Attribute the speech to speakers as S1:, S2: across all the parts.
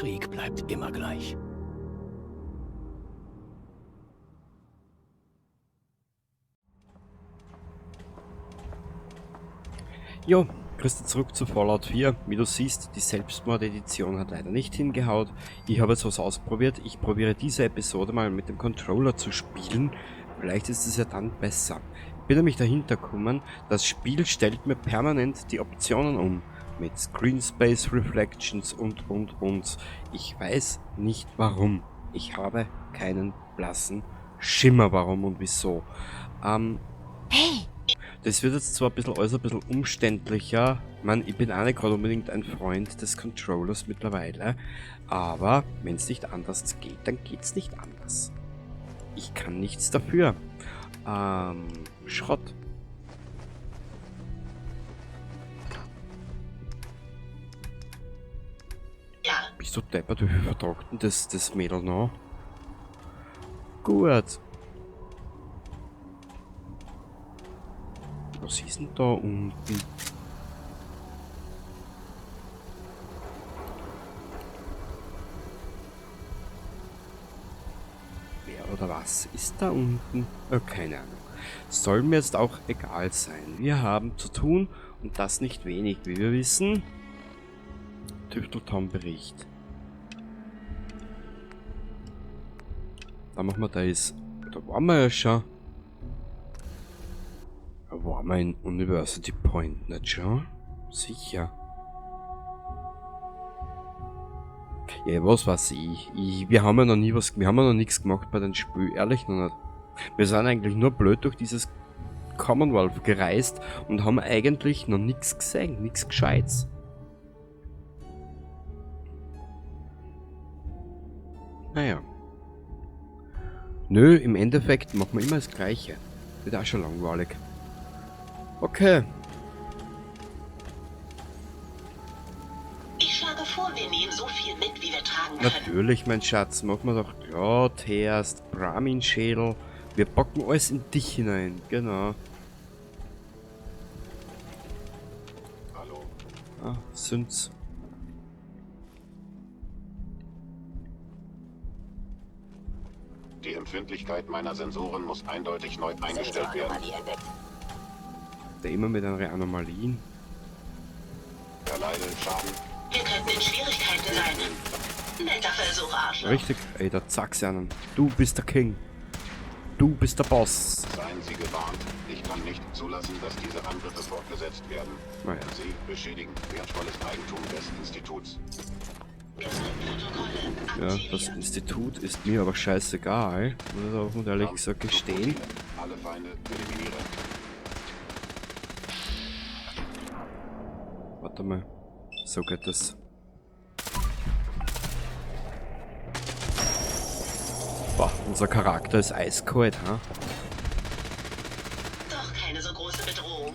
S1: Krieg bleibt immer gleich.
S2: Jo, grüß dich zurück zu Fallout 4. Wie du siehst, die Selbstmord-Edition hat leider nicht hingehaut. Ich habe jetzt was ausprobiert. Ich probiere diese Episode mal mit dem Controller zu spielen. Vielleicht ist es ja dann besser. Ich bin nämlich dahinter gekommen, das Spiel stellt mir permanent die Optionen um. Mit Screen Space Reflections und, und, und. Ich weiß nicht warum. Ich habe keinen blassen Schimmer warum und wieso.
S3: Hey!
S2: Das wird jetzt zwar ein bisschen, alles ein bisschen umständlicher. Ich meine, ich bin auch nicht gerade unbedingt ein Freund des Controllers mittlerweile. Aber wenn's nicht anders geht, dann geht's nicht anders. Ich kann nichts dafür. Schrott.
S3: Ja.
S2: Bist du deppert, wie viel vertragt denn das Mädel noch? Gut. Was ist denn da unten? Wer oder was ist da unten? Keine Ahnung. Soll mir jetzt auch egal sein. Wir haben zu tun und das nicht wenig, wie wir wissen. Tüftel-Tom-Bericht. Da machen wir da ist. Da waren wir ja schon. Da waren wir in University Point, nicht schon? Sicher. Ja, was weiß ich. Wir haben ja noch nie was, wir haben ja noch nichts gemacht bei den Spielen, ehrlich noch nicht. Wir sind eigentlich nur blöd durch dieses Commonwealth gereist und haben eigentlich noch nichts gesehen, nichts Gescheites. Naja. Nö, im Endeffekt machen wir immer das Gleiche. Wird auch schon langweilig. Okay.
S3: Ich schlage vor, wir nehmen so viel mit, wie wir tragen können.
S2: Natürlich, mein Schatz, machen wir doch klar, Terst, Brahmin-Schädel. Wir packen alles in dich hinein, genau.
S4: Hallo.
S2: Ah, sind's.
S4: Die Empfindlichkeit meiner Sensoren muss eindeutig neu eingestellt werden.
S3: Sensoranomalie entdeckt.
S2: Der immer mit einer Anomalien.
S4: Erleide Schaden.
S3: Wir könnten in Schwierigkeiten sein. Netter Versuch, Arschloch.
S2: Richtig, ey, da zack's einen. Du bist der King. Du bist der Boss.
S4: Seien Sie gewarnt. Ich kann nicht zulassen, dass diese Angriffe fortgesetzt werden.
S2: Naja.
S4: Sie beschädigen wertvolles Eigentum des Instituts.
S2: Ja, das Institut ist mir aber scheißegal. Muss ich auch und ehrlich gesagt gestehen.
S4: Alle Feinde eliminieren.
S2: Warte mal. So geht das. Boah, unser Charakter ist eiskalt, ha?
S3: Doch keine so große Bedrohung.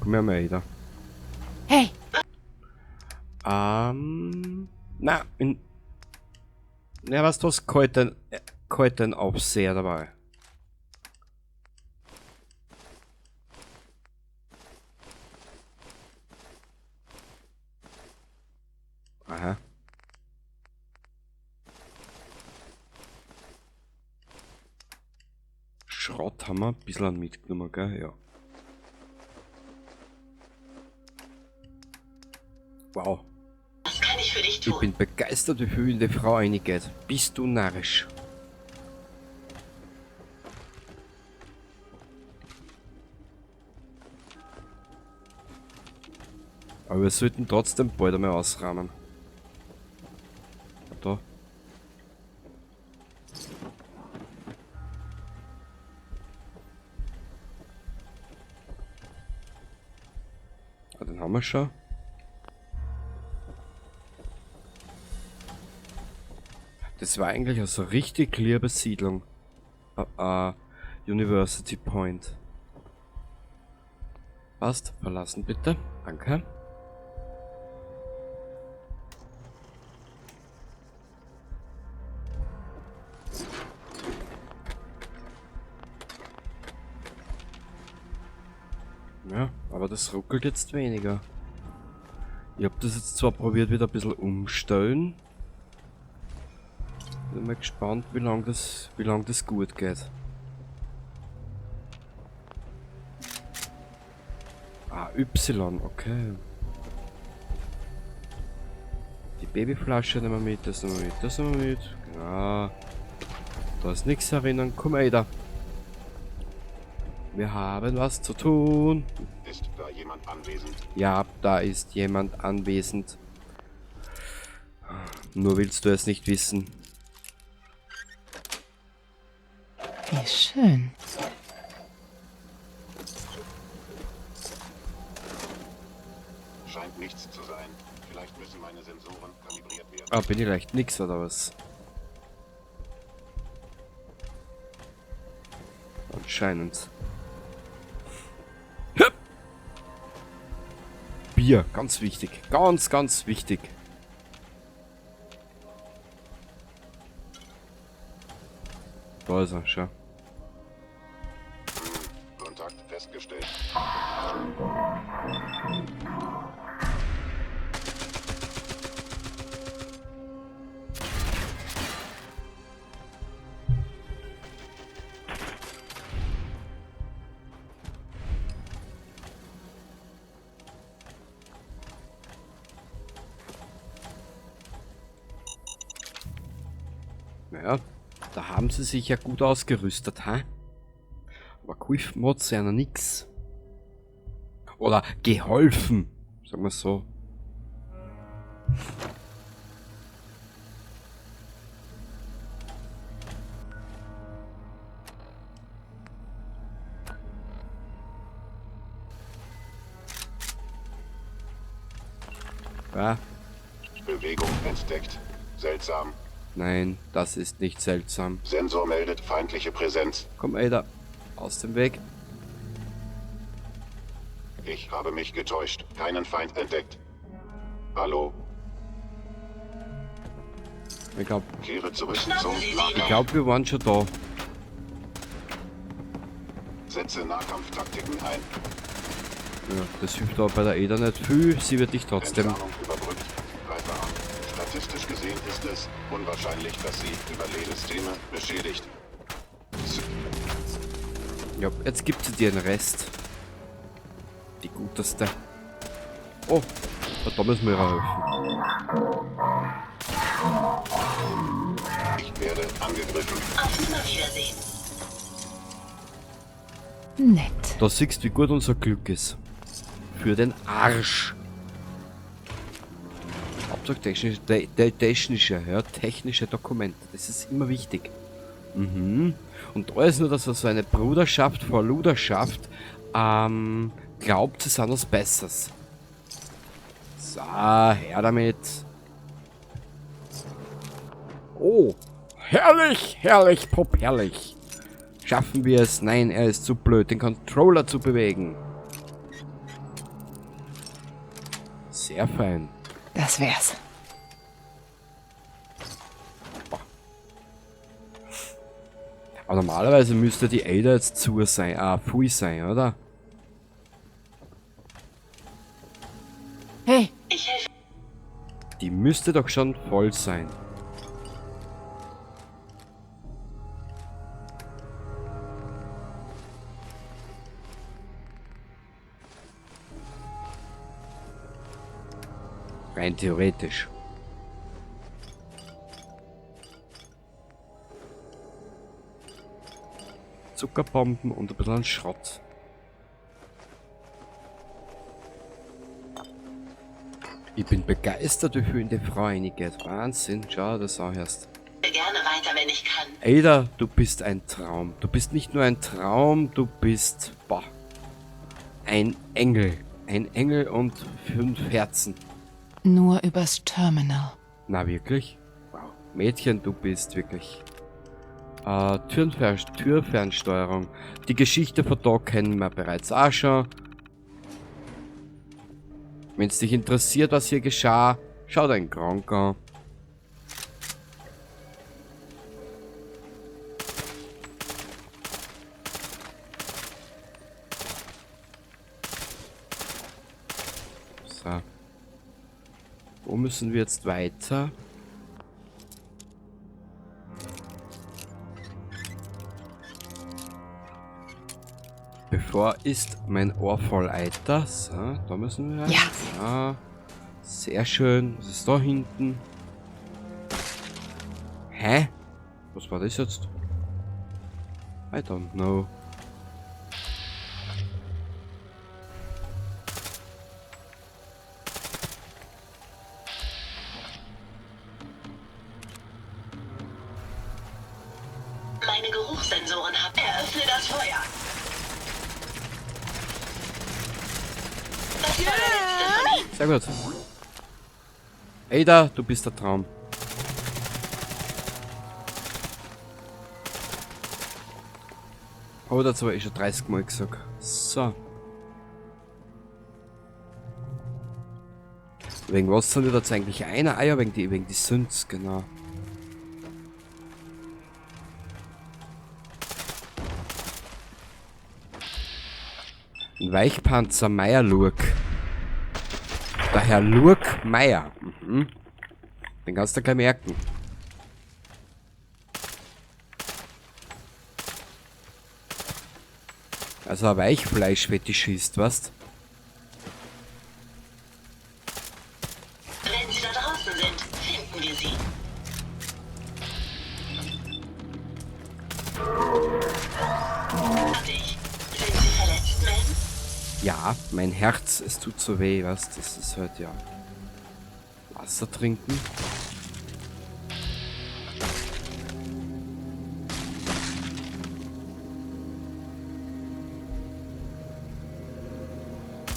S2: Komm her, Maida.
S3: Hey!
S2: Na, in. Ja, was du hast, kalten Aufseher dabei. Aha. Schrott haben wir ein bisschen mitgenommen, gell? Ja. Wow.
S3: Was kann ich für dich
S2: Ich
S3: tun?
S2: bin begeistert, wie viel in die Frau reingeht. Bist du narrisch? Aber wir sollten trotzdem bald einmal ausräumen. Da. Ah, den haben wir schon. Das war eigentlich eine so richtig liebe Siedlung. University Point. Passt. Verlassen bitte. Danke. Aber das ruckelt jetzt weniger. Ich habe das jetzt zwar probiert, wieder ein bisschen umstellen. Bin mal gespannt, wie lange das gut geht. Ah, Y, okay. Die Babyflasche nehmen wir mit, das nehmen wir mit, das nehmen wir mit. Genau. Da ist nichts erinnern. Komm, Ada. Wir haben was zu tun.
S4: Ist da jemand anwesend?
S2: Ja, da ist jemand anwesend. Nur willst du es nicht wissen.
S1: Wie schön.
S4: Scheint nichts zu sein. Vielleicht müssen meine Sensoren kalibriert werden.
S2: Ah, bin ich leicht nix oder was? Anscheinend. Hüpp. Bier, ganz wichtig. Ganz, ganz wichtig. Da ist er, schau.
S4: Kontakt festgestellt.
S2: Naja, da haben sie sich ja gut ausgerüstet, hä? Aber geholfen hat's ja noch nix. Oder geholfen, sagen wir so. Ja.
S4: Bewegung entdeckt. Seltsam.
S2: Nein, das ist nicht seltsam.
S4: Sensor meldet feindliche Präsenz.
S2: Komm, Ada, aus dem Weg.
S4: Ich habe mich getäuscht. Keinen Feind entdeckt. Hallo.
S2: Ich glaub,
S4: Kehre zurück
S3: Schnappen
S4: zum
S3: Sie sie.
S4: Lager.
S2: ich glaub, wir waren schon da.
S4: Setze Nahkampftaktiken ein.
S2: Ja, das hilft aber bei der Ada nicht viel. Sie wird dich trotzdem.
S4: Entfernung überbrückt. Greife an. Statistisch gesehen ist es unwahrscheinlich, dass sie Überlebensysteme beschädigt.
S2: Ja, jetzt gibt sie dir den Rest. Die guteste. Oh, da müssen wir ihr helfen.
S4: Ich werde angegriffen.
S3: Auf Nimmerwiedersehen.
S1: Nett.
S2: Da siehst du, wie gut unser Glück ist. Für den Arsch. Hauptsache technische, ja, technische Dokumente. Das ist immer wichtig. Mhm. Und da ist nur, dass er so eine Bruderschaft vor Luderschaft glaubt, sie sind was Besseres. So, her damit. Oh, herrlich, herrlich, pop, herrlich. Schaffen wir es? Nein, er ist zu blöd, den Controller zu bewegen. Sehr fein.
S1: Das wär's.
S2: Aber normalerweise müsste die Ada jetzt zu sein, voll sein, oder?
S1: Hey!
S3: Ich helfe.
S2: Die müsste doch schon voll sein. Rein theoretisch. Zuckerbomben und ein bisschen Schrott. Ich bin begeistert, wie viel in die Frau reingeht. Wahnsinn, schau, das auch erst.
S3: Gerne weiter, wenn ich kann.
S2: Ada, du bist ein Traum. Du bist nicht nur ein Traum, du bist, boah, ein Engel. Ein Engel und 5 Herzen.
S1: Nur übers Terminal.
S2: Na wirklich? Wow. Mädchen, du bist wirklich... Türfernsteuerung. Die Geschichte von da kennen wir bereits auch schon. Wenn's dich interessiert, was hier geschah, schau deinen Gronkh an. Wo müssen wir jetzt weiter? Bevor ist mein Ohr voll Eiter. So, da müssen wir rein.
S1: Ja.
S2: Ja. Sehr schön. Was ist da hinten? Hä? Was war das jetzt? I don't know.
S3: Meine Geruchssensoren haben. Eröffne das Feuer. Das war der letzte von ihnen.
S2: Sehr gut. Ada, du bist der Traum. Habe dazu aber eh schon 30 Mal gesagt. So. Wegen was sind wir da jetzt eigentlich einer? Ah ja, wegen die Synths, genau. Ein Weichpanzer Meier Lurk. Der Herr Lurk Meier. Mhm. Den kannst du gleich merken. Also ein Weichfleischfetischist, weißt?
S3: Wenn sie da draußen sind, finden wir sie. Hab ich. Sind Sie verletzt, Ma'am?
S2: Ja, mein Herz, es tut so weh, weißt? Das ist halt, ja. Wasser trinken.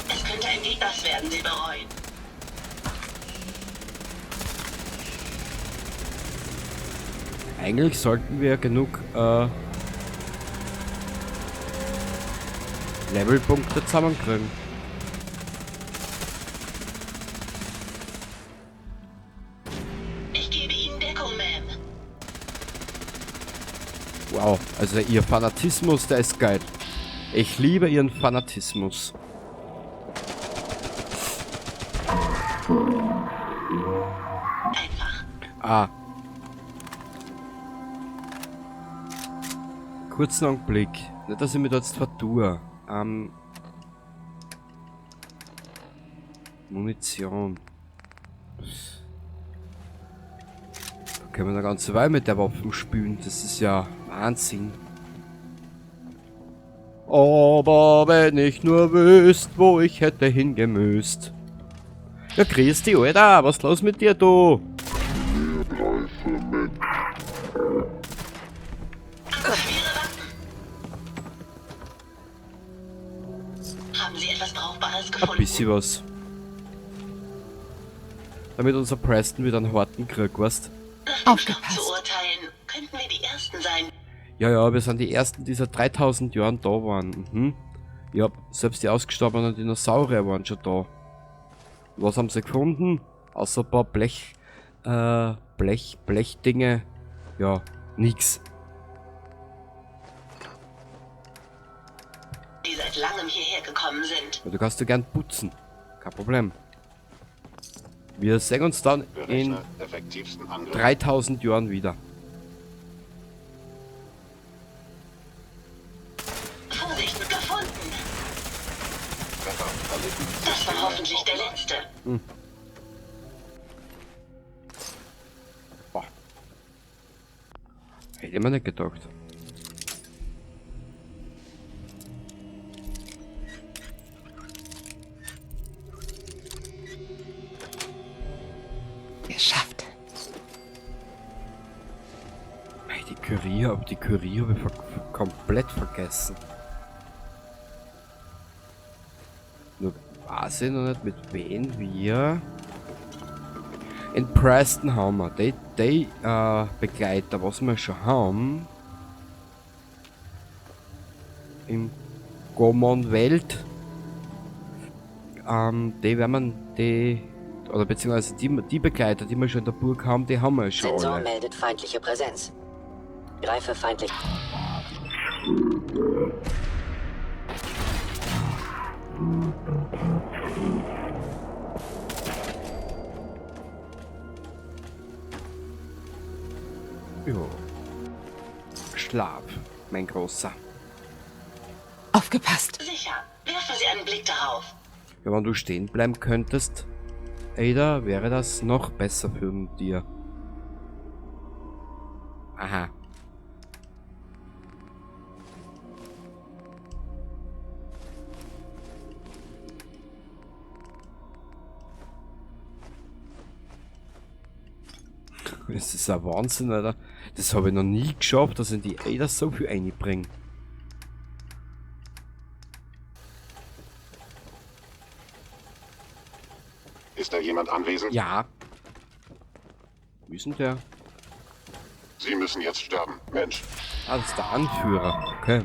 S3: Es könnte ein Weg, das werden Sie bereuen.
S2: Eigentlich sollten wir genug Levelpunkte zusammenkriegen.
S3: Ich gebe Ihnen Deckung, Ma'am.
S2: Wow, also ihr Fanatismus, der ist geil. Ich liebe ihren Fanatismus.
S3: Einfach.
S2: Ah. Kurzen Augenblick. Nicht, dass ich mich da jetzt vertue. Munition. Da können wir eine ganze Weile mit der Waffe spielen. Das ist ja Wahnsinn. Aber wenn ich nur wüsste, wo ich hätte hingemüsst. Ja, grüß dich, Alter. Was ist los mit dir, du?
S3: Haben Sie etwas Brauchbares
S2: Ein
S3: gefunden?
S2: bisschen was. Damit unser Preston wieder einen harten kriegt, weißt?
S3: Nach dem Stoff
S1: Aufgepasst.
S3: zu urteilen, könnten wir die Ersten sein.
S2: Ja, ja, wir sind die Ersten, die seit 3000 Jahren da waren. Mhm. Ja, selbst die ausgestorbenen Dinosaurier waren schon da. Was haben sie gefunden? Außer ein paar Blechdinge. Ja, nix.
S3: Die seit langem hierher gekommen sind.
S2: Ja, du kannst ja gern putzen. Kein Problem. Wir sehen uns dann in
S4: Berechne effektivsten Angriff.
S2: 3000 Jahren wieder.
S3: Vorsicht, gefunden.
S4: Treffer erlitten.
S3: Das war hoffentlich der letzte.
S2: Boah. Hätte ich mir nicht gedacht.
S1: Geschafft.
S2: Mei, die Curie, aber die Curie habe ich komplett vergessen. Nur weiß ich noch nicht, mit wem wir in Preston haben wir. Die Begleiter, was wir schon haben. Im Commonwealth. Die werden wir, die, oder beziehungsweise die, die Begleiter, die wir schon in der Burg haben, die haben wir ja schon
S5: Sensor
S2: alle.
S5: meldet feindliche Präsenz. Greife feindlich.
S2: Jo. Schlaf, mein Großer.
S1: Aufgepasst.
S3: Sicher. Werfen Sie einen Blick darauf.
S2: Ja, wenn du stehen bleiben könntest, Ada, wäre das noch besser für dir. Aha. Das ist ein Wahnsinn, Alter. Das habe ich noch nie geschafft, dass in die Ada so viel einbringt.
S4: Ist da jemand anwesend?
S2: Ja. Wie ist denn der?
S4: Sie müssen jetzt sterben, Mensch.
S2: Ah, das ist der Anführer. Okay.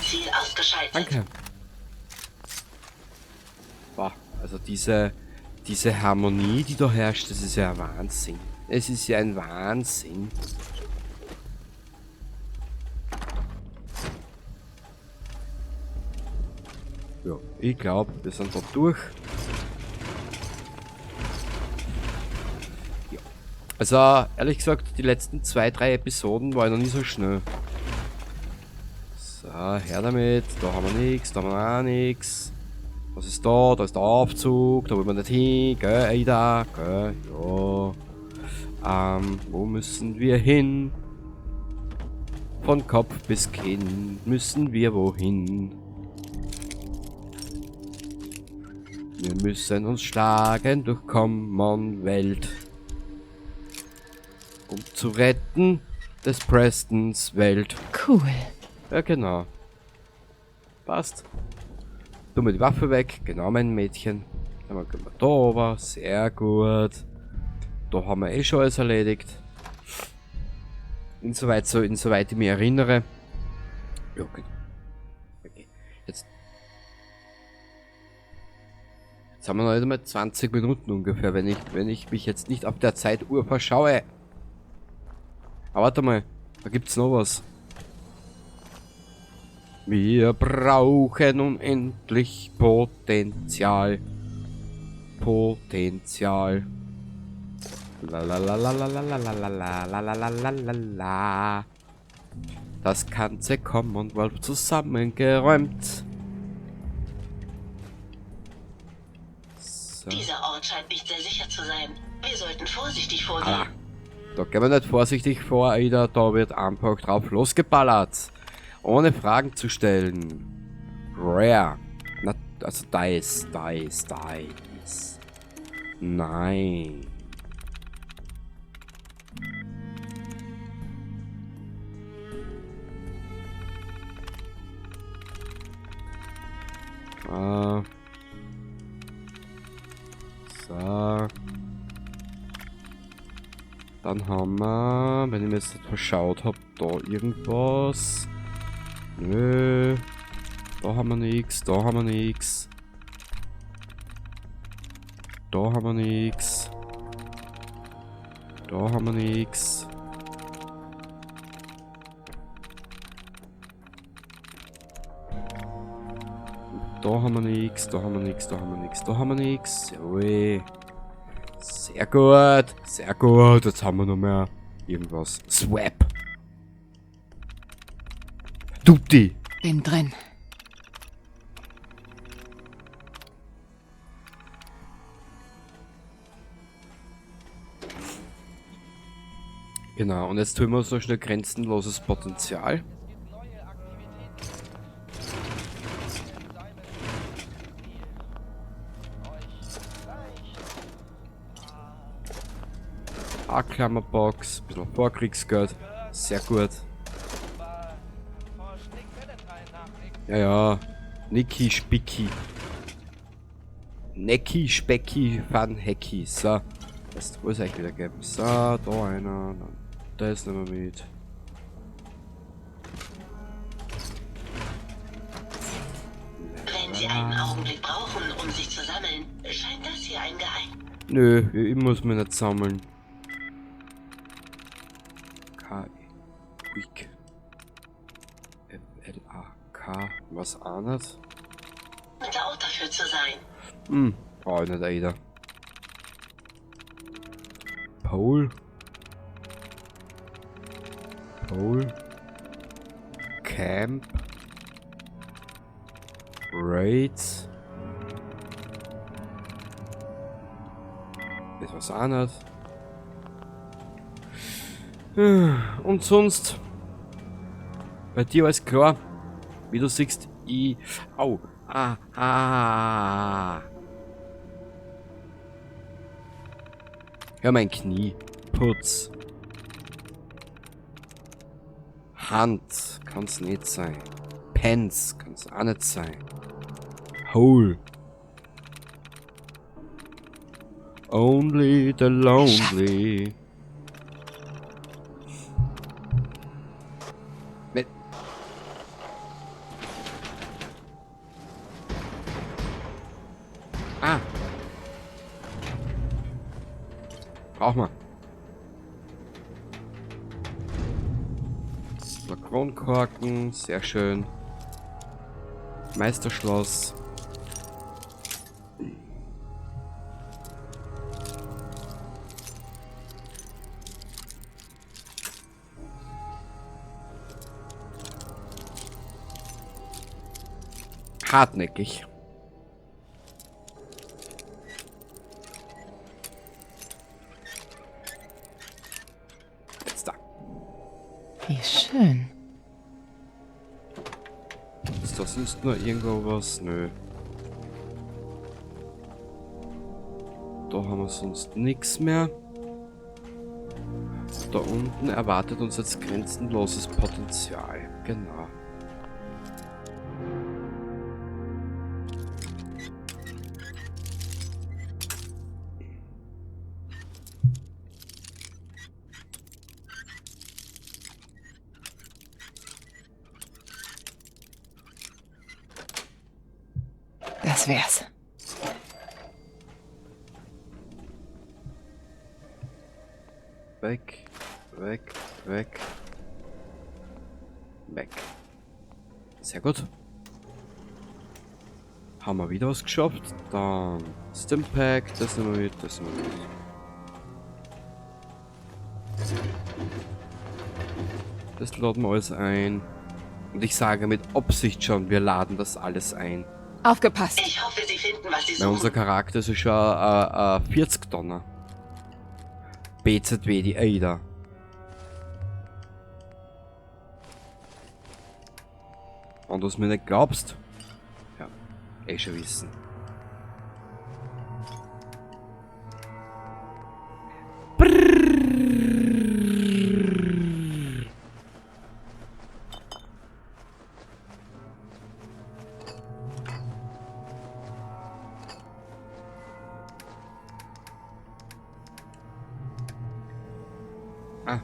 S3: Ziel ausgeschaltet.
S2: Danke. Boah, also diese Harmonie, die da herrscht, das ist ja ein Wahnsinn. Es ist ja ein Wahnsinn. Ja, ich glaube, wir sind da durch. Ja. Also, ehrlich gesagt, die letzten 2, 3 Episoden war ich noch nie so schnell. So, her damit. Da haben wir nichts, da haben wir auch nichts. Was ist da? Da ist der Aufzug, da wollen wir nicht hin. Gell, Ada? Gell, ja. Wo müssen wir hin? Von Kopf bis Kinn müssen wir wohin? Wir müssen uns schlagen durch Commonwealth. Um zu retten des Prestons Welt.
S1: Cool.
S2: Ja, genau. Passt. Tu mir die Waffe weg. Genau, mein Mädchen. Dann gehen wir da runter. Sehr gut. Da haben wir eh schon alles erledigt. Insoweit ich mich erinnere. Ja, okay. Okay. Jetzt. Jetzt haben wir noch nicht einmal 20 Minuten ungefähr, wenn ich mich jetzt nicht auf der Zeituhr verschaue. Aber warte mal, da gibt's noch was. Wir brauchen unendlich Potenzial. Potenzial. La la la la la la la la la la la la la la la. Das ganze Commonwealth zusammengeräumt. So.
S3: Dieser Ort scheint nicht sehr sicher zu sein. Wir sollten vorsichtig vorgehen.
S2: Ah, da gehen wir nicht vorsichtig vor, Ada. Da wird einfach drauf losgeballert. Ohne Fragen zu stellen. Rare. Na, also da ist. Nein. Ah. So. Dann haben wir, wenn ich mir jetzt nicht verschaut hab, da irgendwas. Nö. Da haben wir nix, da haben wir nix. Da haben wir nix. Da haben wir nix. Da haben wir nix, da haben wir nix, da haben wir nix, da haben wir nix. Jawohl. Sehr gut, sehr gut. Jetzt haben wir noch mehr irgendwas. Swap. Tutti.
S1: Bin drin.
S2: Genau, und jetzt tun wir so schnell grenzenloses Potenzial. A-Klammerbox, bisschen Vorkriegsgeld. Sehr gut. Ja, ja. Niki Spicki. Necki Specki van Hecki. So. Das muss es eigentlich wieder geben. So, da einer. Dann das nehmen wir mit.
S3: Wenn Sie einen Augenblick brauchen, um sich zu sammeln, scheint das hier ein geeigneter.
S2: Nö, ich muss mich nicht sammeln. K Weak. F L A K. Was auch nicht?
S3: Ort dafür zu sein.
S2: Hm, brauche ich nicht, Ada. Pole. Pole. Camp. Raids. Das war's auch nicht. Und sonst, bei dir alles klar. Wie du siehst, ich... Au! Ah! Ah! Ja, mein Knie. Putz. Hand kann's nicht sein. Pants kann's auch nicht sein. Hole. Only the lonely. Mit. Ah. Brauch mal. Kronkorken, sehr schön. Meisterschloss. Hartnäckig. Jetzt da.
S1: Wie schön.
S2: Ist da sonst noch irgendwo was? Nö. Da haben wir sonst nix mehr. Da unten erwartet uns jetzt grenzenloses Potenzial. Genau.
S1: Das wär's.
S2: Weg, weg, weg, weg. Sehr gut. Haben wir wieder was geschafft. Dann Stimpack, das nehmen wir mit, das nehmen wir mit. Das laden wir alles ein. Und ich sage mit Absicht schon, wir laden das alles ein.
S1: Aufgepasst!
S3: Ich hoffe, Sie finden, was Sie
S2: Weil
S3: suchen.
S2: unser Charakter ist ja schon 40 Tonner. BZW, die Ada. Und du es mir nicht glaubst? Ja, eh schon wissen. Ah.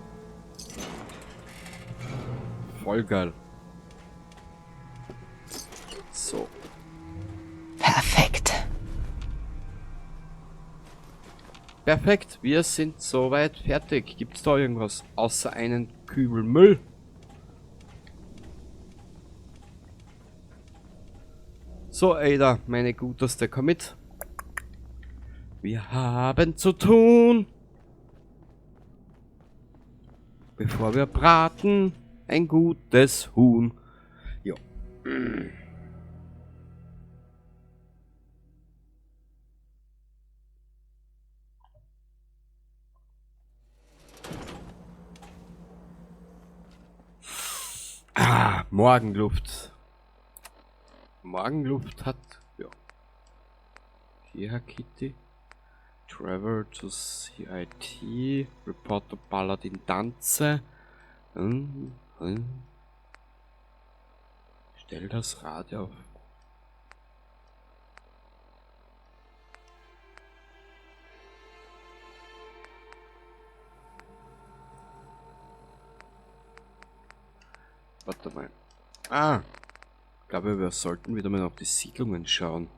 S2: Voll geil. So.
S1: Perfekt.
S2: Perfekt, wir sind soweit fertig. Gibt's da irgendwas außer einen Kübel Müll? So, Ada, meine Guteste, komm mit. Wir haben zu tun. Bevor wir braten, ein gutes Huhn. Jo. Ah, Morgenluft. Morgenluft hat... Ja. Hier, Kitty. Travel to CIT. Report to Paladin Danse. Stell das Radio auf. Warte mal. Ah. Ich glaube, wir sollten wieder mal auf die Siedlungen schauen.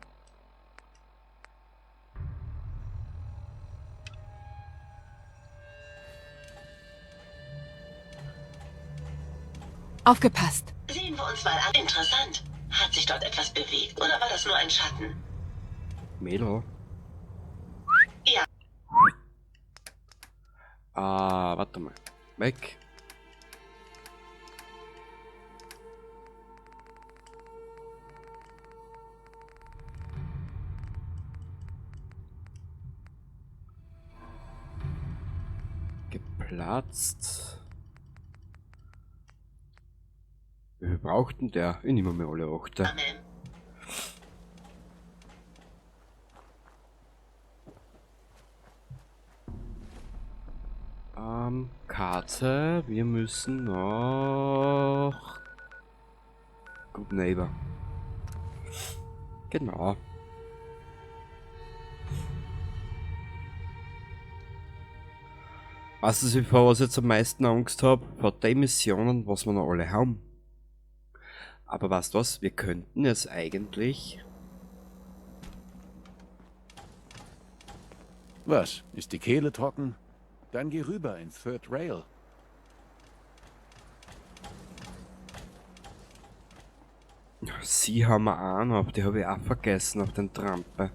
S1: Aufgepasst!
S3: Sehen wir uns mal an. Interessant. Hat sich dort etwas bewegt oder war das nur ein Schatten?
S2: Mädel.
S3: Ja.
S2: Ah, warte mal. Weg. Geplatzt. Wie viel braucht denn der? Ich nehme mir alle 8. Karte, wir müssen noch... Good Neighbor. Genau. Weißt du, vor was ich jetzt am meisten Angst hab? Vor den Missionen, was wir noch alle haben. Aber weißt du was? Wir könnten jetzt eigentlich...
S6: Was? Ist die Kehle trocken? Dann geh rüber in Third Rail.
S2: Sie haben wir auch noch, die habe ich auch vergessen auf den Trampe.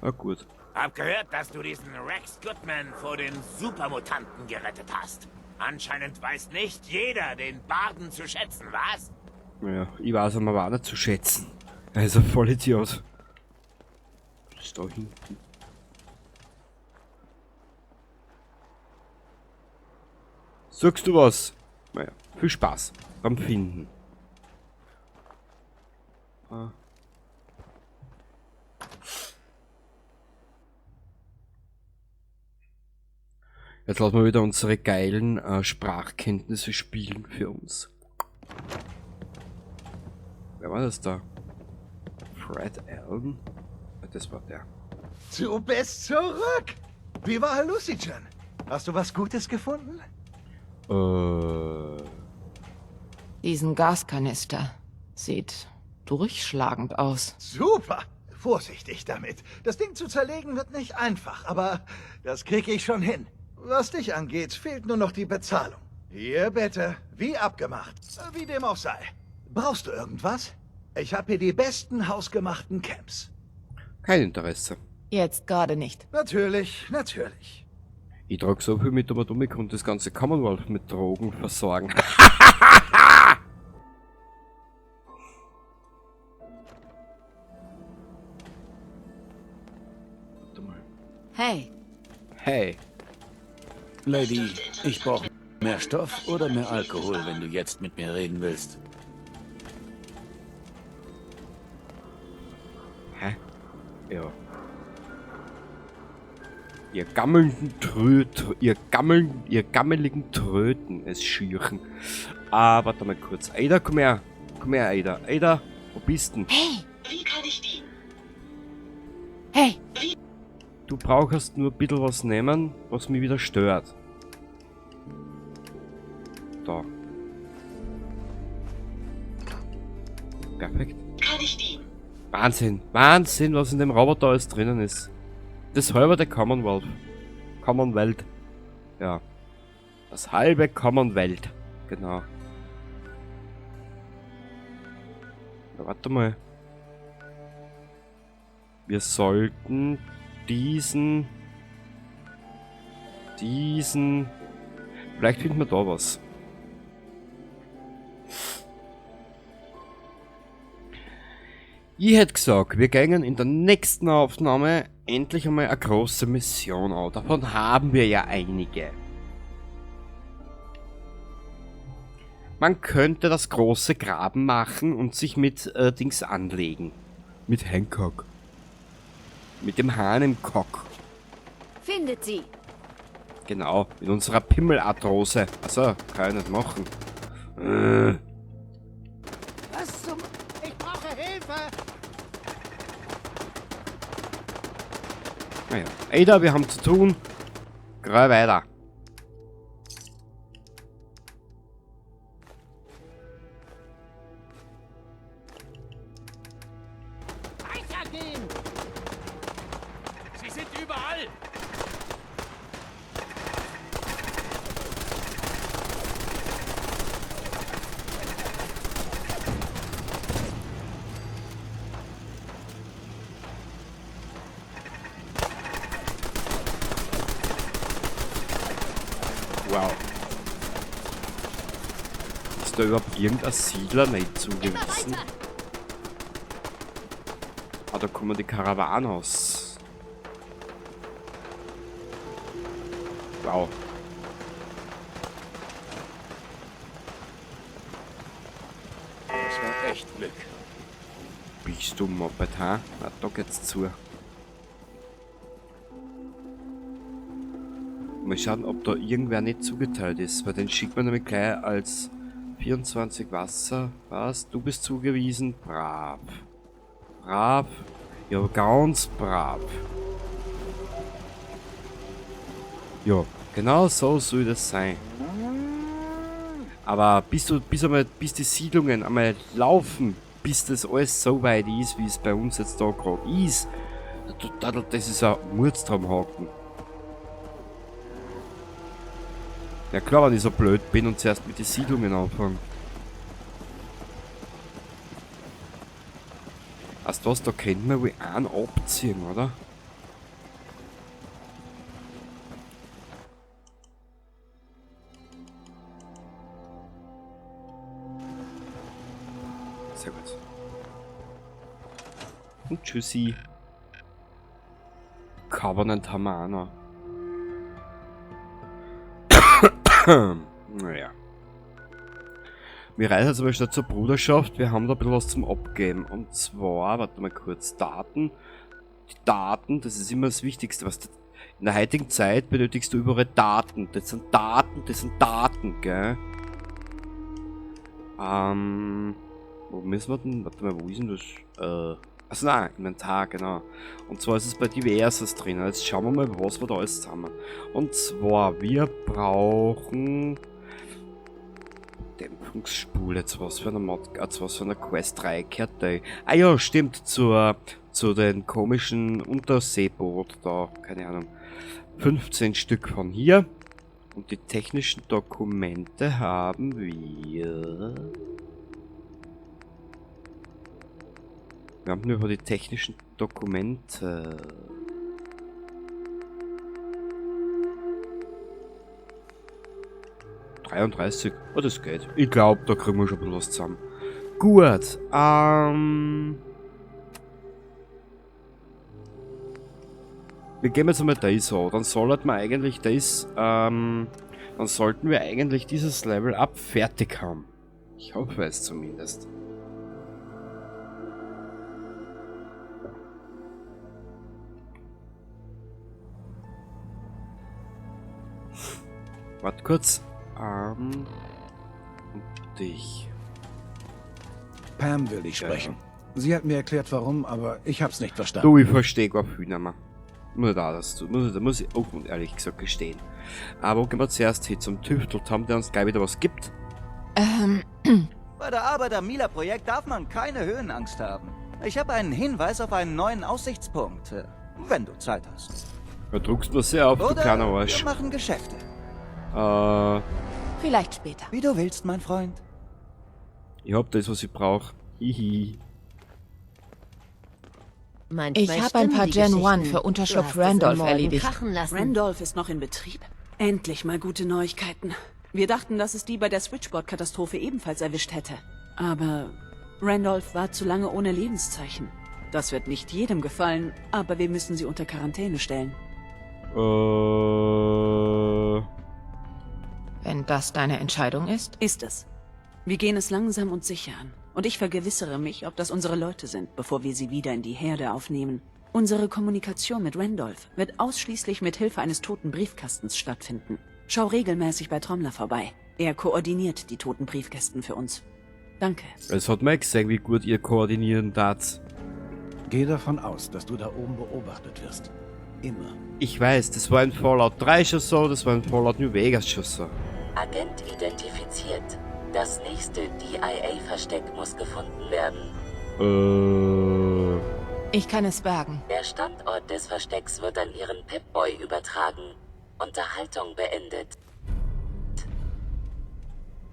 S2: Na gut.
S7: Hab gehört, dass du diesen Rex Goodman vor den Supermutanten gerettet hast. Anscheinend weiß nicht jeder den Barden zu schätzen, was?
S2: Ja, ich weiß ihn aber auch nicht zu schätzen. Er ist ein Vollidiot. Was ist da hinten? Sagst du was? Naja, viel Spaß beim Finden. Ah. Jetzt lassen wir wieder unsere geilen Sprachkenntnisse spielen für uns. Wer war das da? Fred Allen? Ah, das war der.
S8: Du bist zurück! Wie war Hallucigen? Hast du was Gutes gefunden?
S1: Diesen Gaskanister. Sieht durchschlagend aus.
S8: Super! Vorsichtig damit. Das Ding zu zerlegen wird nicht einfach, aber das krieg ich schon hin. Was dich angeht, fehlt nur noch die Bezahlung. Hier bitte, wie abgemacht. Wie dem auch sei. Brauchst du irgendwas? Ich hab hier die besten hausgemachten Camps.
S2: Kein Interesse.
S1: Jetzt gerade nicht.
S8: Natürlich, natürlich.
S2: Ich trag so viel mit, aber du und das ganze Commonwealth mit Drogen versorgen. Warte mal.
S5: Hey.
S2: Hey.
S6: Lady, ich brauch mehr Stoff oder mehr Alkohol, wenn du jetzt mit mir reden willst.
S2: Hä? Ja. Ihr gammelnden Tröt, ihr gammeln, ihr gammeligen Tröten, es schüren. Ah, warte mal kurz. Ada, komm her. Komm her, Ada. Ada, wo bist denn?
S1: Hey!
S3: Wie kann ich dienen?
S1: Hey!
S2: Du brauchst nur ein bisschen was nehmen, was mich wieder stört. Da. Perfekt.
S3: Kann ich dienen?
S2: Wahnsinn. Wahnsinn, was in dem Roboter alles drinnen ist. Das halbe der Commonwealth. Commonwealth. Ja. Das halbe Commonwealth. Genau. Na, warte mal. Wir sollten diesen... Vielleicht finden wir da was. Ich hätte gesagt, wir gehen in der nächsten Aufnahme endlich einmal eine große Mission an. Davon haben wir ja einige. Man könnte das große Graben machen und sich mit Dings anlegen. Mit Hancock. Mit dem Hahn im Cock.
S5: Findet sie!
S2: Genau, mit unserer Pimmelarthrose. Achso, kann ich nicht machen.
S8: Was zum... Ich brauche Hilfe!
S2: Naja, Ada, wir haben zu tun. Geh weiter.
S7: Weitergehen! Sie sind überall!
S2: Wow. Ist da überhaupt irgendein Siedler nicht zugewiesen? Ah, da kommen die Caravanos. Wow.
S6: Das war echt Glück.
S2: Bist du Moped, ha? Na, da geht's zu. Mal schauen, ob da irgendwer nicht zugeteilt ist, weil den schickt man nämlich gleich als 24 Wasser. Was? Du bist zugewiesen? Brav. Brav. Ja, ganz brav. Ja, genau so soll das sein. Aber bis die Siedlungen einmal laufen, bis das alles so weit ist, wie es bei uns jetzt da gerade ist, das ist ein Murdstraumhaken. Ja klar, wenn ich so blöd bin und zuerst mit den Siedlungen anfange. Weißt du was, da könnte man wohl einen abziehen, oder? Sehr gut. Und tschüssi. Covenant haben wir auch noch. Naja. Wir reisen jetzt aber schnell zur Bruderschaft. Wir haben da ein bisschen was zum Abgeben. Und zwar, warte mal kurz, Daten. Die Daten, das ist immer das Wichtigste. Was in der heutigen Zeit benötigst du überall Daten. Das sind Daten, das sind Daten, gell? Wo müssen wir denn? Warte mal, wo ist denn das? Also nein, Inventar, genau. Und zwar ist es bei Diverses drin. Jetzt schauen wir mal, was wir da alles zusammen haben. Und zwar, wir brauchen Dämpfungsspule, jetzt was für eine Mod, jetzt was für eine Quest 3 gehört da. Ah ja, stimmt, zu den komischen Unterseeboot da, keine Ahnung. 15 Stück von hier. Und die technischen Dokumente haben wir. Wir haben nur über die technischen Dokumente. ...33. Oh, das geht. Ich glaube, da kriegen wir schon ein bisschen was zusammen. Gut. Wir gehen jetzt einmal das an. Dann sollten wir eigentlich das... dann sollten wir eigentlich dieses Level Up fertig haben. Ich hoffe es zumindest. Warte kurz. Und dich.
S6: Pam will dich sprechen. Ja. Sie hat mir erklärt, warum, aber ich hab's nicht verstanden.
S2: Du, ich verstehe gar viel nicht mehr. Muss ich auch ehrlich gesagt gestehen. Aber gehen wir zuerst hin zum Tüfteltom, der uns gleich wieder was gibt.
S9: Bei der Arbeit am Mila-Projekt darf man keine Höhenangst haben. Ich habe einen Hinweis auf einen neuen Aussichtspunkt, wenn du Zeit hast.
S2: Da druckst du mir sehr auf, du kleiner Arsch.
S9: Wir machen Geschäfte.
S1: Vielleicht später.
S9: Wie du willst, mein Freund.
S2: Ich hab das, was ich brauche. Hihi.
S1: Ich habe ein paar Gen 1 für Unterschlupf Randolph erledigt.
S10: Randolph ist noch in Betrieb? Endlich mal gute Neuigkeiten. Wir dachten, dass es die bei der Switchboard-Katastrophe ebenfalls erwischt hätte. Aber Randolph war zu lange ohne Lebenszeichen. Das wird nicht jedem gefallen, aber wir müssen sie unter Quarantäne stellen.
S1: Wenn das deine Entscheidung ist?
S10: Ist es. Wir gehen es langsam und sicher an. Und ich vergewissere mich, ob das unsere Leute sind, bevor wir sie wieder in die Herde aufnehmen. Unsere Kommunikation mit Randolph wird ausschließlich mit Hilfe eines toten Briefkastens stattfinden. Schau regelmäßig bei Trommler vorbei. Er koordiniert die toten Briefkästen für uns. Danke.
S2: Es hat mir gesehen, wie gut ihr koordinieren darf.
S6: Geh davon aus, dass du da oben beobachtet wirst. Immer.
S2: Ich weiß, das war in Fallout 3 schon so, das war in Fallout New Vegas schon so.
S3: Agent identifiziert. Das nächste DIA-Versteck muss gefunden werden.
S1: Ich kann es bergen.
S3: Der Standort des Verstecks wird an Ihren Pip-Boy übertragen. Unterhaltung beendet.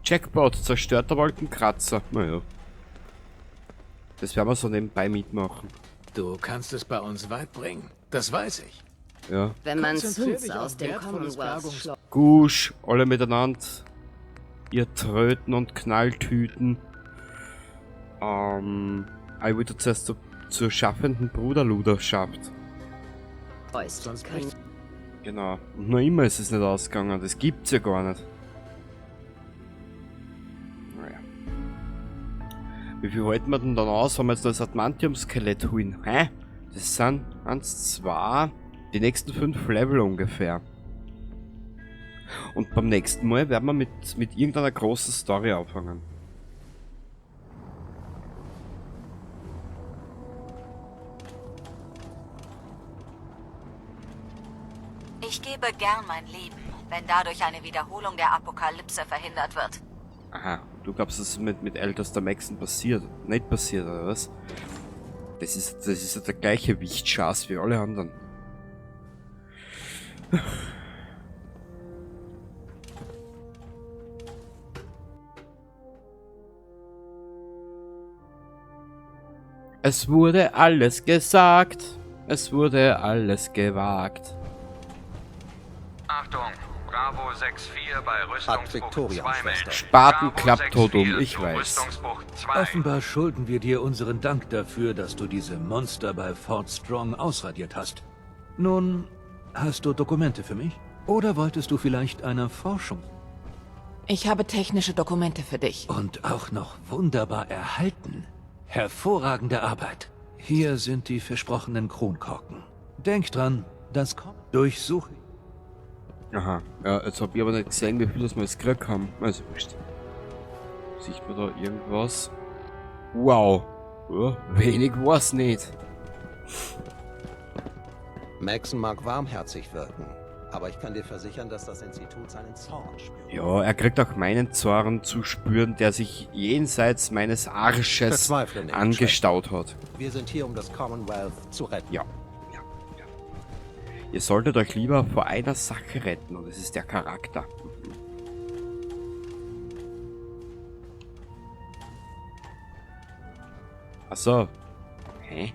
S2: Jackpot, zerstörter Wolkenkratzer. Naja. Das werden wir so nebenbei mitmachen.
S6: Du kannst es bei uns weit bringen. Das weiß ich.
S2: Ja.
S5: Wenn man Synths aus dem Commonwealth
S2: Gusch, alle miteinander. Ihr Tröten und Knalltüten. Ich wollte zuerst zur schaffenden Bruderluderschaft. Genau. Und noch immer ist es nicht ausgegangen. Das gibt's ja gar nicht. Naja. Wie viel halten wir denn dann aus, wenn wir jetzt das Adamantium-Skelett holen? Hä? Das sind 1, 2, die nächsten 5 Level ungefähr. Und beim nächsten Mal werden wir mit irgendeiner großen Story anfangen.
S5: Ich gebe gern mein Leben, wenn dadurch eine Wiederholung der Apokalypse verhindert wird.
S2: Aha, du glaubst, dass es mit Ältester Maxson passiert? Nicht passiert, oder was? Das ist ja der gleiche Wichtschas wie alle anderen. Es wurde alles gesagt. Es wurde alles gewagt.
S11: Achtung, Bravo 6-4 bei Rüstungsbucht
S12: Victoria,
S11: 2 melden.
S2: Spaten
S11: Bravo
S2: klappt tot um,
S11: 6-4
S2: ich
S11: zu
S2: weiß.
S11: Rüstungsbucht 2.
S6: Offenbar schulden wir dir unseren Dank dafür, dass du diese Monster bei Fort Strong ausradiert hast. Nun, hast du Dokumente für mich? Oder wolltest du vielleicht einer Forschung?
S1: Ich habe technische Dokumente für dich.
S6: Und auch noch wunderbar erhalten. Hervorragende Arbeit. Hier sind die versprochenen Kronkorken. Denk dran, das kommt. Durchsuche.
S2: Aha, ja, jetzt hab ich aber nicht gesehen, wie viel das wir jetzt gekriegt haben. Also wurscht. Sieht man da irgendwas? Wow. Ja, wenig war's nicht.
S12: Maxson mag warmherzig wirken, aber ich kann dir versichern, dass das Institut seinen Zorn spürt.
S2: Ja, er kriegt auch meinen Zorn zu spüren, der sich jenseits meines Arsches
S12: Verzweifle nicht,
S2: angestaut hat.
S12: Wir sind hier, um das Commonwealth zu retten.
S2: Ja. Ja, ja. Ihr solltet euch lieber vor einer Sache retten, und das ist der Charakter. Achso. Hä?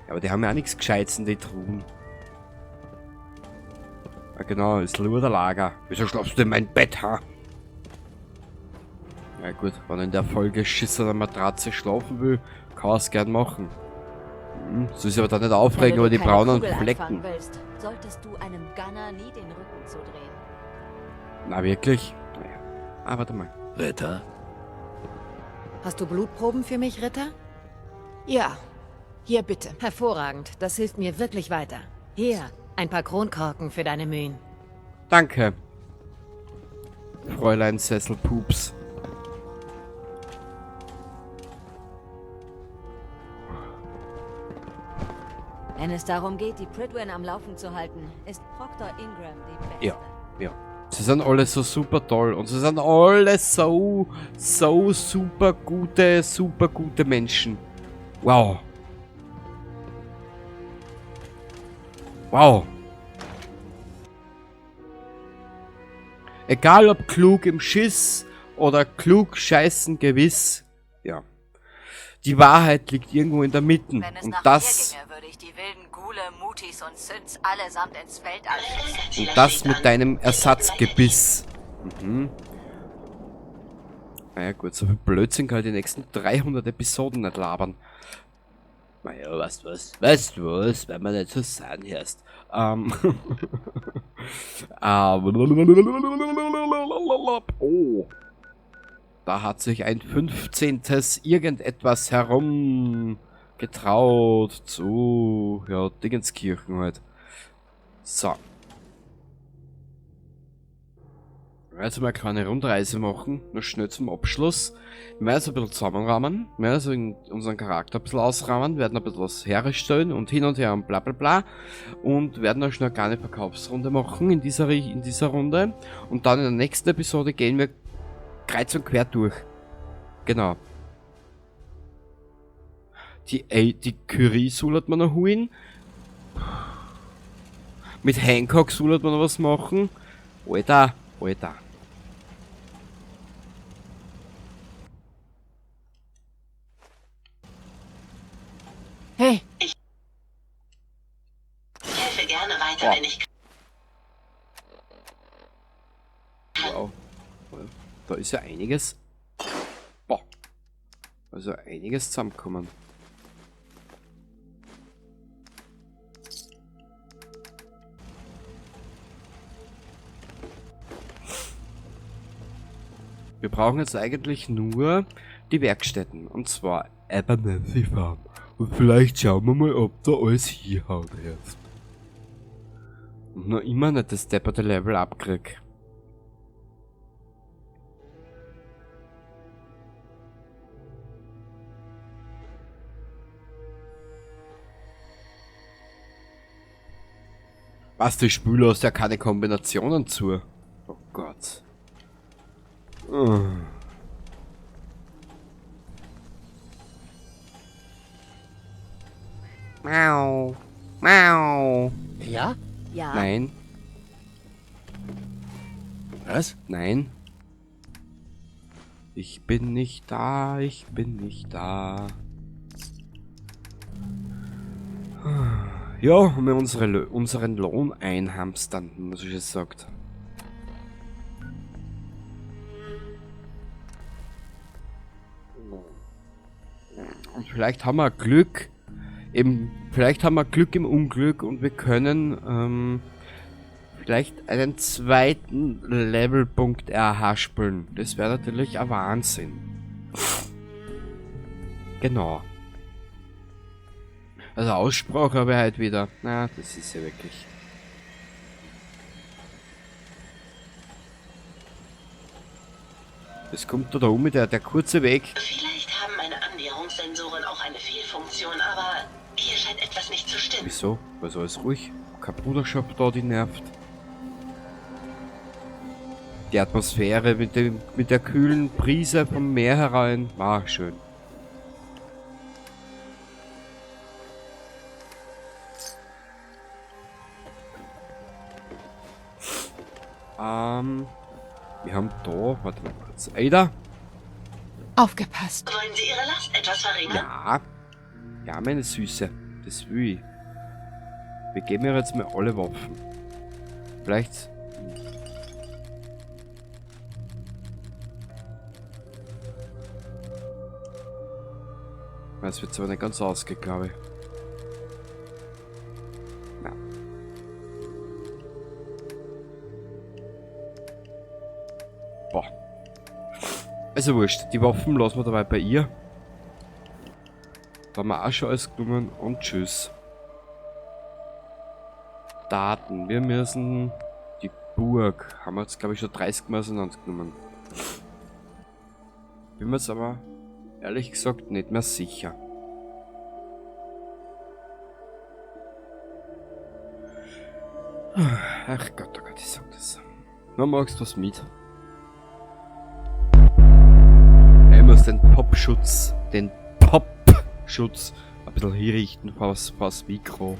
S2: Ja, aber die haben ja auch nichts Gescheites in die Truhen. Ah genau, das Luderlager. Wieso schlafst du in mein Bett, ha? Ja gut, wenn in der vollgeschissenen Matratze schlafen will, kann er's gern machen. Soll sich aber dann nicht aufregen
S5: Wenn du
S2: über die
S5: keine
S2: braunen
S5: Kugel
S2: Flecken.
S5: anfangen willst, solltest du einem Gunner nie den Rücken zudrehen.
S2: Na wirklich? Naja. Ah, warte mal.
S6: Ritter?
S13: Hast du Blutproben für mich, Ritter?
S1: Ja. Hier bitte.
S13: Hervorragend. Das hilft mir wirklich weiter. Hier, ein paar Kronkorken für deine Mühen.
S2: Danke. Fräulein Sesselpups.
S5: Wenn es darum geht, die Pridwen am Laufen zu halten, ist Proctor Ingram die Beste.
S2: Ja, ja. Sie sind alle so super toll und sie sind alle so, so super gute Menschen. Wow. Wow. Egal ob klug im Schiss oder klug scheißen gewiss. Ja. Die Wahrheit liegt irgendwo in der Mitte.
S5: Wenn es
S2: Und
S5: nach
S2: das
S5: mir ginge, würde ich die wilden Ghule, Mutis und Synths allesamt ins Weltall schießen.
S2: Und das mit deinem Ersatzgebiss. Mhm. Naja gut, so viel Blödsinn kann ich die nächsten 300 Episoden nicht labern. Naja, weißt du was? Weißt du was? Wenn man nicht so sein hörst. Oh. Da hat sich ein 15. irgendetwas herumgetraut zu, ja, Dingenskirchen halt. So. Also mal eine kleine Rundreise machen, noch schnell zum Abschluss. Wir werden es ein bisschen zusammenrahmen, wir werden also unseren Charakter ein bisschen ausrahmen, werden ein bisschen was herstellen und hin und her und bla bla bla. Und werden noch schnell eine kleine Verkaufsrunde machen in dieser Runde. Und dann in der nächsten Episode gehen wir kreuz und quer durch. Genau. Die Curie soll man noch holen. Mit Hancock soll man noch was machen. Alter, Alter.
S1: Hey.
S3: weiter, wenn ich
S2: Wow. Da ist ja einiges. Boah. Also einiges zusammengekommen. Wir brauchen jetzt eigentlich nur die Werkstätten. Und zwar Abernathy Farm. Und vielleicht schauen wir mal, ob da alles hier haut erst. Und noch immer nicht das depperte Level abkrieg. Was, die Spüle aus ja keine Kombinationen zu. Oh Gott. Oh. Mau. Mau.
S12: Ja?
S13: Ja.
S2: Nein.
S6: Was?
S2: Nein. Ich bin nicht da, ich bin nicht da. Ja, und wir unseren Lohn einhamstern, wie man so schön sagt. Und vielleicht haben wir Glück, eben, vielleicht haben wir Glück im Unglück und wir können vielleicht einen zweiten Levelpunkt erhaspeln. Das wäre natürlich ein Wahnsinn. Genau. Also Aussprache habe ich halt wieder. Na, das ist ja wirklich. Es kommt da oben der kurze Weg.
S3: Vielleicht haben meine Annäherungssensoren auch eine Fehlfunktion, aber hier scheint etwas nicht zu stimmen.
S2: Wieso? Also alles ruhig. Kein Bruderschaft da, die nervt. Die Atmosphäre mit der kühlen Brise vom Meer herein war schön. Wir haben da, warte mal kurz. Ada?
S1: Aufgepasst.
S3: Wollen Sie Ihre Last etwas verringern?
S2: Ja. Ja, meine Süße. Das will ich. Wir geben ihr jetzt mal alle Waffen. Vielleicht... Das wird zwar nicht ganz ausgehen, glaube ich. Na. Boah. Also wurscht, die Waffen lassen wir dabei bei ihr. Da haben wir auch schon alles genommen und tschüss. Daten. Wir müssen die Burg. Haben wir jetzt, glaube ich, schon 30 Mal auseinandergenommen. Bin mir jetzt aber ehrlich gesagt nicht mehr sicher. Ach Gott, oh Gott, ich sag das. Na, magst du was mit? Ich muss den Popschutz, ein bisschen hinrichten vors Mikro.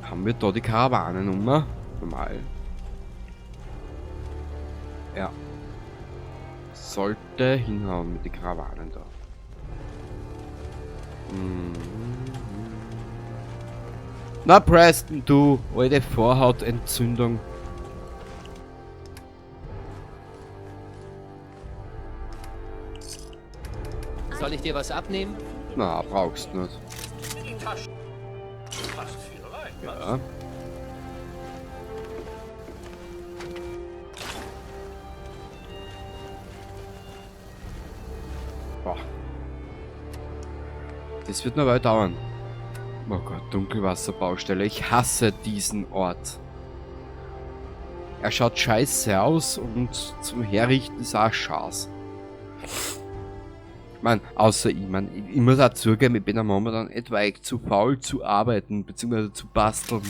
S2: Haben wir da die Karawanennummer? Normal. Ja. Sollte hinhauen mit den Karawanen da. Na Preston, du alte Vorhautentzündung.
S14: Soll ich dir was abnehmen?
S2: Na, brauchst nicht. Ja. Boah. Das wird noch weit dauern. Oh Gott, Dunkelwasserbaustelle. Ich hasse diesen Ort. Er schaut scheiße aus und zum Herrichten ist auch Schaß. Ich mein, außer ich, mein, ich muss auch zugeben, ich bin am momentan etwaig zu faul zu arbeiten, beziehungsweise zu basteln.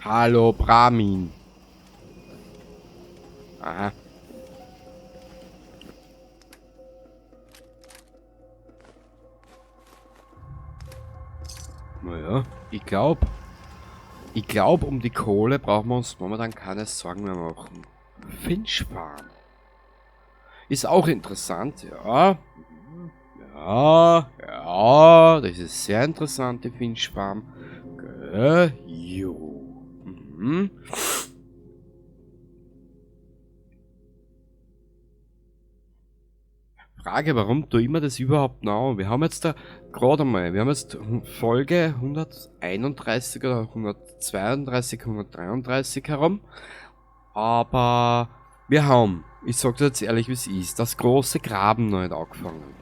S2: Hallo, Brahmin. Aha. Naja, ich glaub, um die Kohle brauchen wir uns momentan keine Sorgen mehr machen. Finch Farm. Ist auch interessant, ja. Ja, ja, das ist sehr interessant, die Finch Farm. Gell? Jo. Mhm. Frage, warum tue ich mir das überhaupt noch? Wir haben jetzt da gerade einmal, wir haben jetzt Folge 131 oder 132, 133 herum. Aber wir haben, ich sag das jetzt ehrlich, wie es ist, das große Graben noch nicht angefangen.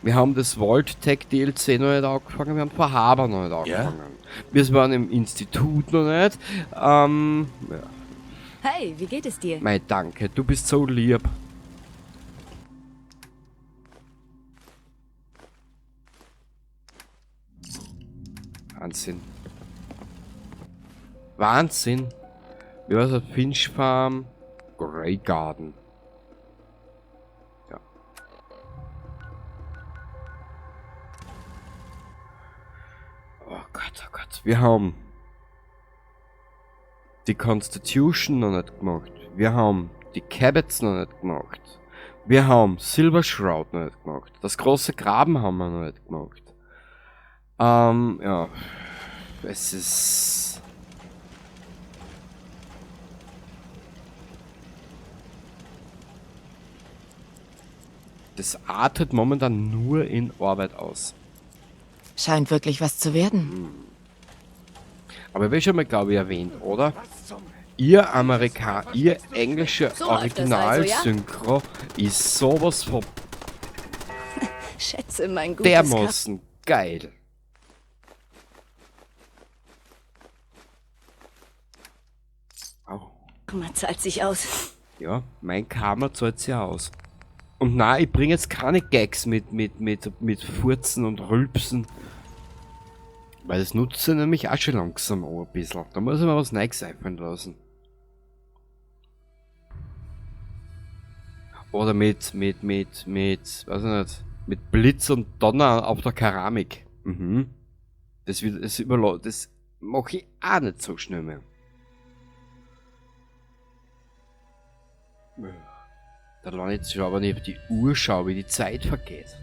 S2: Wir haben das Vault-Tec DLC noch nicht angefangen, wir haben Far noch nicht angefangen. Ja? Wir waren im Institut noch nicht. Ja.
S13: Hey, wie geht es dir?
S2: Mei, danke, du bist so lieb. Wahnsinn. Wahnsinn. Wie war das? Finch Farm, Grey Garden. Ja. Oh Gott, oh Gott. Wir haben die Constitution noch nicht gemacht. Wir haben die Cabots noch nicht gemacht. Wir haben Silver Shroud noch nicht gemacht. Das große Graben haben wir noch nicht gemacht. Ja. Es ist... Das artet momentan nur in Arbeit aus.
S1: Scheint wirklich was zu werden.
S2: Aber wie schon mal, glaube ich, erwähnt, oder? Ihr ihr englische
S13: So läuft das also, ja?
S2: Originalsynchro ist sowas von
S13: Schätze, mein gutes
S2: dermaßen geil. Au.
S13: Karma zahlt sich aus.
S2: Ja, mein Karma zahlt sich aus. Und nein, ich bringe jetzt keine Gags mit Furzen und Rülpsen. Weil das nutzt sich nämlich auch schon langsam an ein bisschen. Da muss ich mir was Neues einfallen lassen. Oder mit, weiß ich nicht, mit Blitz und Donner auf der Keramik. Mhm. Das mache ich auch nicht so schnell mehr. Da lande ich jetzt schon, aber ich auf die Uhr schaue, wie die Zeit vergeht.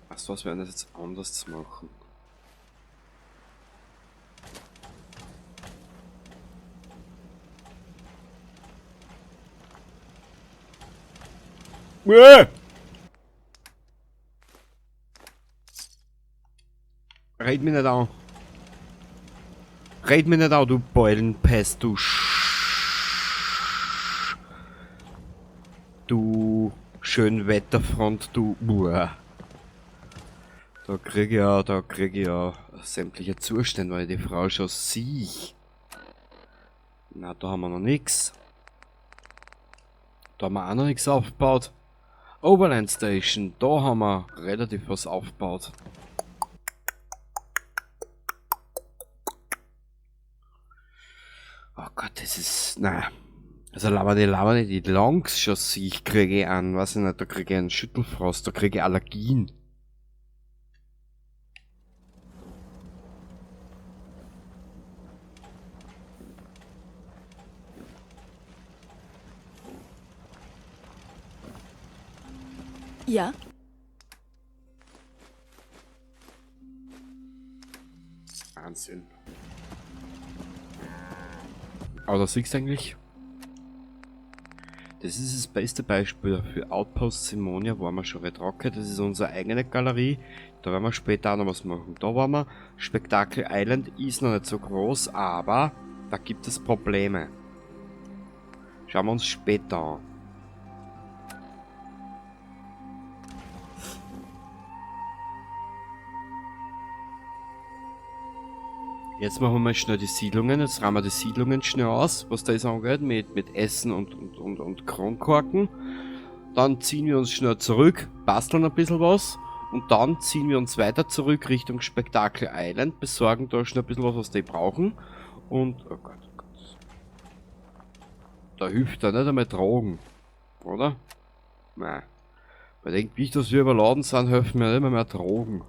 S2: Weißt du was, wir werden das jetzt anders machen. Red mich nicht an. Red mich nicht an, du Beulenpest, du Du Schönwetterfront, du Uah. Da krieg ich ja sämtliche Zustände, weil ich die Frau schon sehe. Na, da haben wir noch nix. Da haben wir auch noch nix aufgebaut. Overland Station, da haben wir relativ was aufgebaut. Oh Gott, das ist... Na. Also laber die Longs schon sehe ich, kriege ich an, weiß ich nicht, da kriege ich einen Schüttelfrost, da kriege ich Allergien.
S13: Ja?
S2: Wahnsinn. Aber das siehst du eigentlich. Das ist das beste Beispiel für Outpost Simonia, waren wir schon Red Rocket, das ist unsere eigene Galerie. Da werden wir später auch noch was machen. Da waren wir. Spectacle Island ist noch nicht so groß, aber da gibt es Probleme. Schauen wir uns später an. Jetzt machen wir mal schnell die Siedlungen. Jetzt rammen wir die Siedlungen schnell aus, was da ist angeht, mit Essen und Kronkorken. Dann ziehen wir uns schnell zurück, basteln ein bisschen was. Und dann ziehen wir uns weiter zurück Richtung Spectacle Island, besorgen da schnell ein bisschen was, was die brauchen. Und, oh Gott, oh Gott. Da hilft da nicht einmal Drogen. Oder? Nein. Weil denkt nicht, dass wir überladen sind, helfen mir immer mehr Drogen.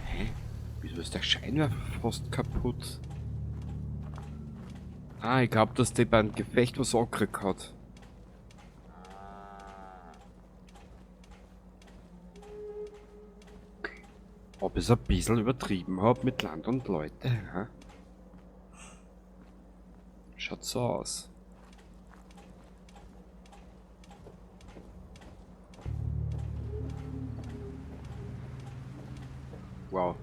S2: Hä? Wieso ist der Scheinwerfer fast kaputt? Ah, ich glaube, dass der beim Gefecht was angekriegt hat. Okay. Ob ich es ein bisschen übertrieben habe mit Land und Leute, hä? Schaut so aus. Wow.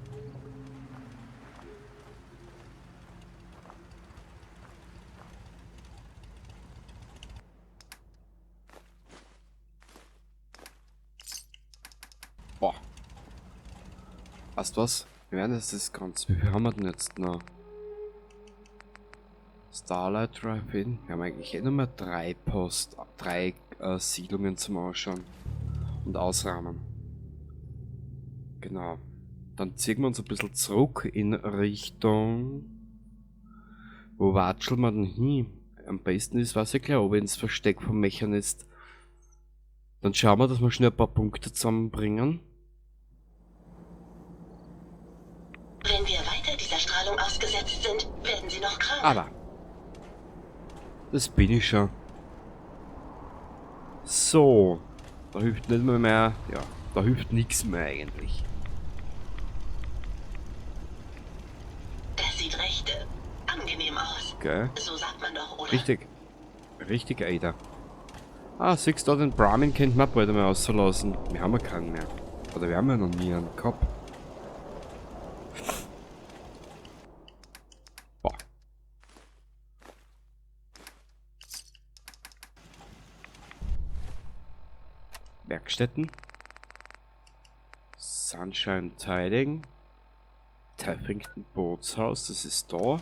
S2: Boah. Weißt du was? Wir werden jetzt das Ganze. Wie viel haben wir denn jetzt noch? Starlight Drive-In. Wir haben eigentlich eh nur mehr drei Siedlungen zum Ausschauen und Ausrahmen. Genau. Dann ziehen wir uns ein bisschen zurück in Richtung... Wo watscheln wir denn hin? Am besten ist, weiß ich glaube, ins Versteck vom Mechanist. Dann schauen wir, dass wir schnell ein paar Punkte zusammenbringen.
S3: Wenn wir weiter dieser Strahlung ausgesetzt sind, werden sie noch krank.
S2: Aber... Das bin ich schon. So. Da hilft nicht mehr. Ja, da hilft nichts mehr eigentlich.
S3: Das sieht recht angenehm aus.
S2: Okay.
S3: So sagt man doch, oder?
S2: Richtig. Richtig, Ada. Ah, siehst du, den Brahmin könnte man bald einmal auslassen. Wir haben ja keinen mehr. Oder wir haben ja noch nie einen gehabt. Boah. Werkstätten. Sunshine Tiding. Taffington Bootshaus, das ist da.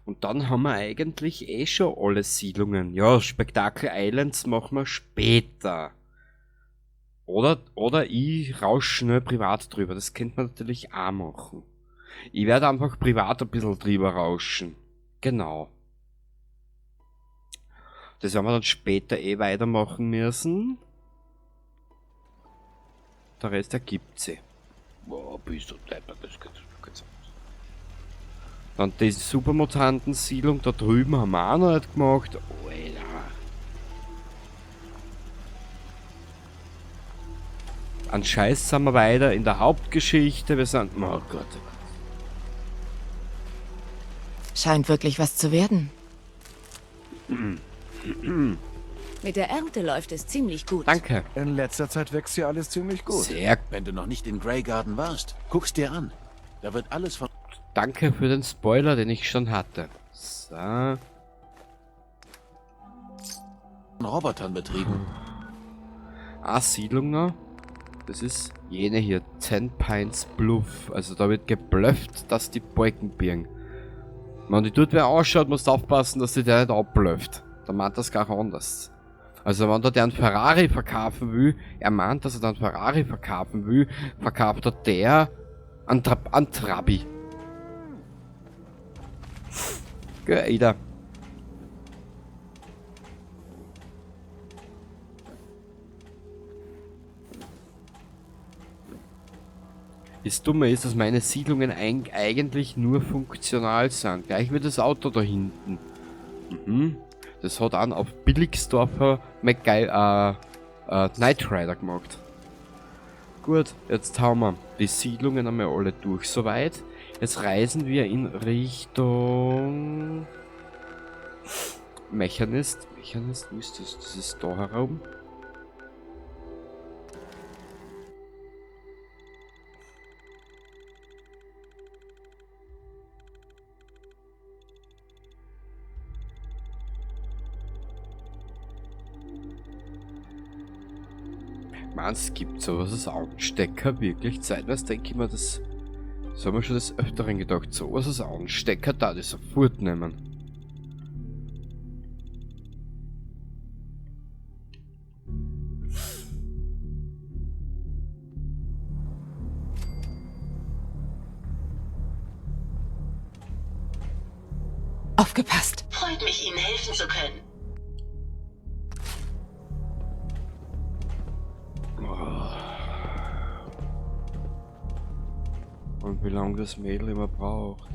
S2: Und dann haben wir eigentlich eh schon alle Siedlungen. Ja, Spektakel Islands machen wir später. Oder ich rausche schnell privat drüber. Das könnte man natürlich auch machen. Ich werde einfach privat ein bisschen drüber rauschen. Genau. Das werden wir dann später eh weitermachen müssen. Der Rest ergibt sich. Boah, bist du deppert, das geht so. Dann die Supermutanten-Siedlung da drüben haben wir auch noch nicht gemacht. Alter. An Scheiß sind wir weiter in der Hauptgeschichte. Wir sind... Oh Gott.
S1: Scheint wirklich was zu werden.
S13: Mit der Ernte läuft es ziemlich gut.
S2: Danke.
S15: In letzter Zeit wächst hier alles ziemlich gut.
S2: Sehr.
S7: Wenn du noch nicht in Grey Garden warst, guck's dir an. Da wird alles von...
S2: Danke für den Spoiler, den ich schon hatte. So.
S7: Robotern betrieben.
S2: Ah, Siedlung noch. Das ist jene hier. Ten Pines Bluff. Also da wird geblufft, dass die Balken birgen. Wenn die dort wer ausschaut, musst du aufpassen, dass die der nicht abblufft. Da meint das gar anders. Also wenn da der einen Ferrari verkaufen will, er meint, dass er dann Ferrari verkaufen will, verkauft er der an Trabi. Gell, Ada. Das Dumme ist, dass meine Siedlungen eigentlich nur funktional sind. Gleich wie das Auto da hinten. Mhm. Das hat einen auf Billigsdorfer Knight Rider gemacht. Gut, jetzt haben wir die Siedlungen einmal alle durch soweit. Jetzt reisen wir in Richtung Mechanist. Mechanist, wo ist das? Das ist da herum. Meinst, es gibt sowas als Anstecker wirklich? Zeitweise denke ich mir, das... Das haben wir schon des Öfteren gedacht. Sowas als Anstecker da, das sofort nehmen.
S1: Aufgepasst.
S3: Freut mich, Ihnen helfen zu können.
S2: Und wie lange das Mädel immer braucht.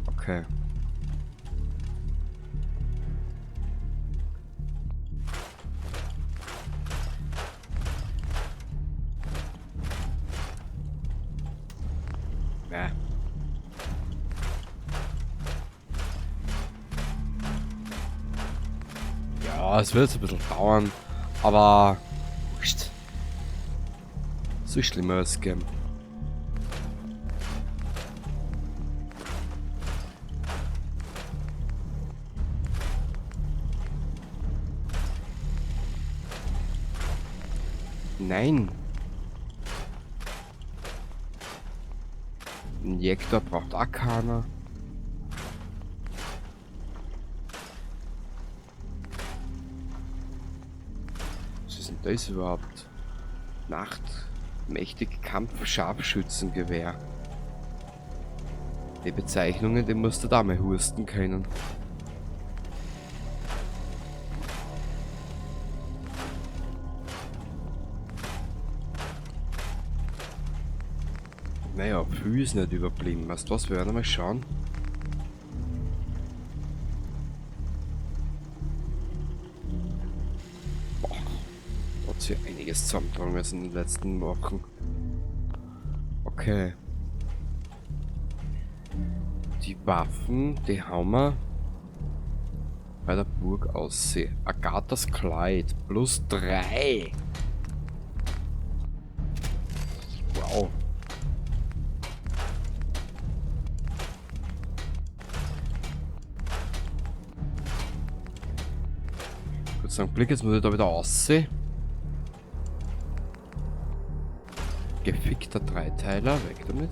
S2: Okay. Ja. Ja, es wird jetzt ein bisschen dauern, aber wurscht. So Schlimmeres geben. Nein. Injektor braucht auch keiner. Was ist denn das überhaupt? Nacht. Mächtig Kampf-Scharfschützengewehr. Die Bezeichnungen, die musst du da mal husten können. Naja, viel ist nicht überblieben. Weißt du was, wir werden mal schauen. Boah, da hat sich einiges zusammengetragen jetzt in den letzten Wochen. Okay. Die Waffen, die haben wir bei der Burg aussehen. Agathas Kleid, plus 3. Wow. Kurz einen Blick, jetzt muss ich da wieder aussehen. Gefickter Dreiteiler, weg damit.